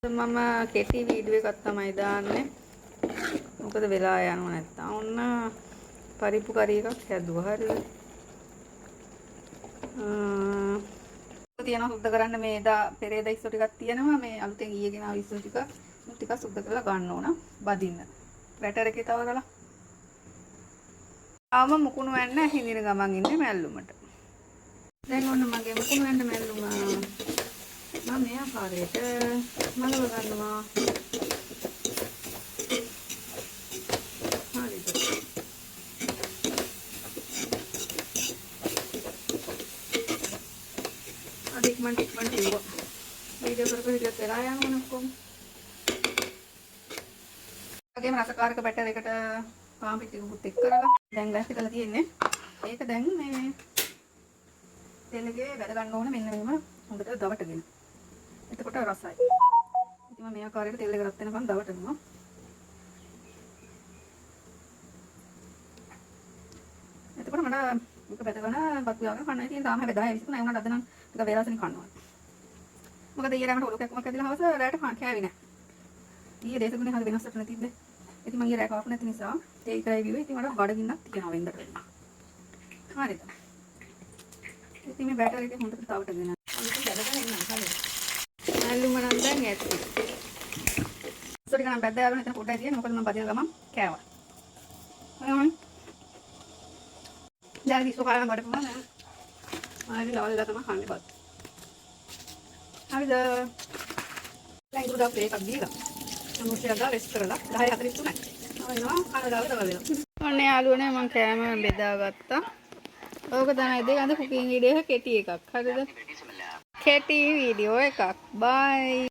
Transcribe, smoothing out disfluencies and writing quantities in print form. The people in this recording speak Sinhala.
මම කෙටි වීඩියෝ එකක් තමයි දාන්නේ. මොකද වෙලා යනවා නැත්තම්. ඔන්න පරිප්පු කරි එකක් හැදුවා. හරිද? තියෙනවා සුද්ධ කරන්න මේ එදා පෙරේදා ඉස්සෝ ටිකක් තියෙනවා. මේ අලුතෙන් ඊයේ ගෙනාව ඉස්සෝ ටික ටිකක් සුද්ධ කරලා ගන්න ඕන. බදින්න. බැටර් එකේ තවරලා. ආවම මුකුණු වෙන්න හිඳින ගමන් ඉන්නේ මැල්ලුමට. දැන් ඔන්න මගේ මුකුණු වෙන්න මැල්ලුම. මම මේ ආකාරයට මලව ගන්නවා. හරිද? අද ඉක්මනට ඉක්මනට ඉවුවා. වීඩියෝ කර කර හිටියොත් වෙලා යනවනේ ඔක්කොම. වගේම රසකාරක බැටර් එකට පාන් පිටි ටිකකුත් එක් කරලා දැන් ලෑස්ති කරලා තියෙන්නේ. ඒක දැන් මේ තෙලගේ වැද ගන්න ඕන මෙන්න මෙහෙම හොඳට දවටගෙන. එතකොට රසයි. ඉතින් මම මේ ආකාරයට තෙල් එක රත් වෙනකන් දවටනවා. එතකොට මට මේක බැදගෙන බත් උයාගෙන කන්න ඉතින් තාම හැබැයි 10:23 ඒ වුණාට අද නම් ටික වේලාසනින් කන්න ඕන. මොකද ඊයේ රෑ මට ඔලු කැක්කුමක් ඇදිලා හවස රෑට කෑවේ නෑ. ඊයේ දේශගුණේ හරි වෙනස් වෙලා තිබ්බේ. ඉතින් මං ඊයේ රෑ කාපු නැති නිසා තේ විතරයි බිව්වේ. ඉතින් මට බඩගින්නක් තියෙනවා වෙන්දට වෙන්න. හරිද? ඉතින් මේ බැටර් එක හොඳට තවටගෙන මම ඉතින් බැදගෙන එන්නම් හරිද? මැල්ලුම නම් දැන් ඇති. සෝරි ගණන් බැද්ද යාළුවනේ එතන පොඩ්ඩයි තියෙන්නේ. මොකද මම බදින ගමන් කෑවා. හරි. දැන් ඉස්සෝ කාලා බඩ පුරා නෑ. ආයෙ දවල් වෙලා තමයි කන්නේ බත්. හරිද? දැන් ඉතුරු දාපු එකක් දීලා. මම මුස්ලිම් දාලා රෙස්ට් කරලා 10:43යි. ආයෙ කන වෙලාව දවල් වෙනවා. ඔන්න යාළුවනේ මං කෑම බෙදාගත්තා. ඕක තමයි දෙක අද කුකින් වීඩියෝ එක කෙටි එකක්. හරිද? කෙටි වීඩියෝ එකක්. බයි.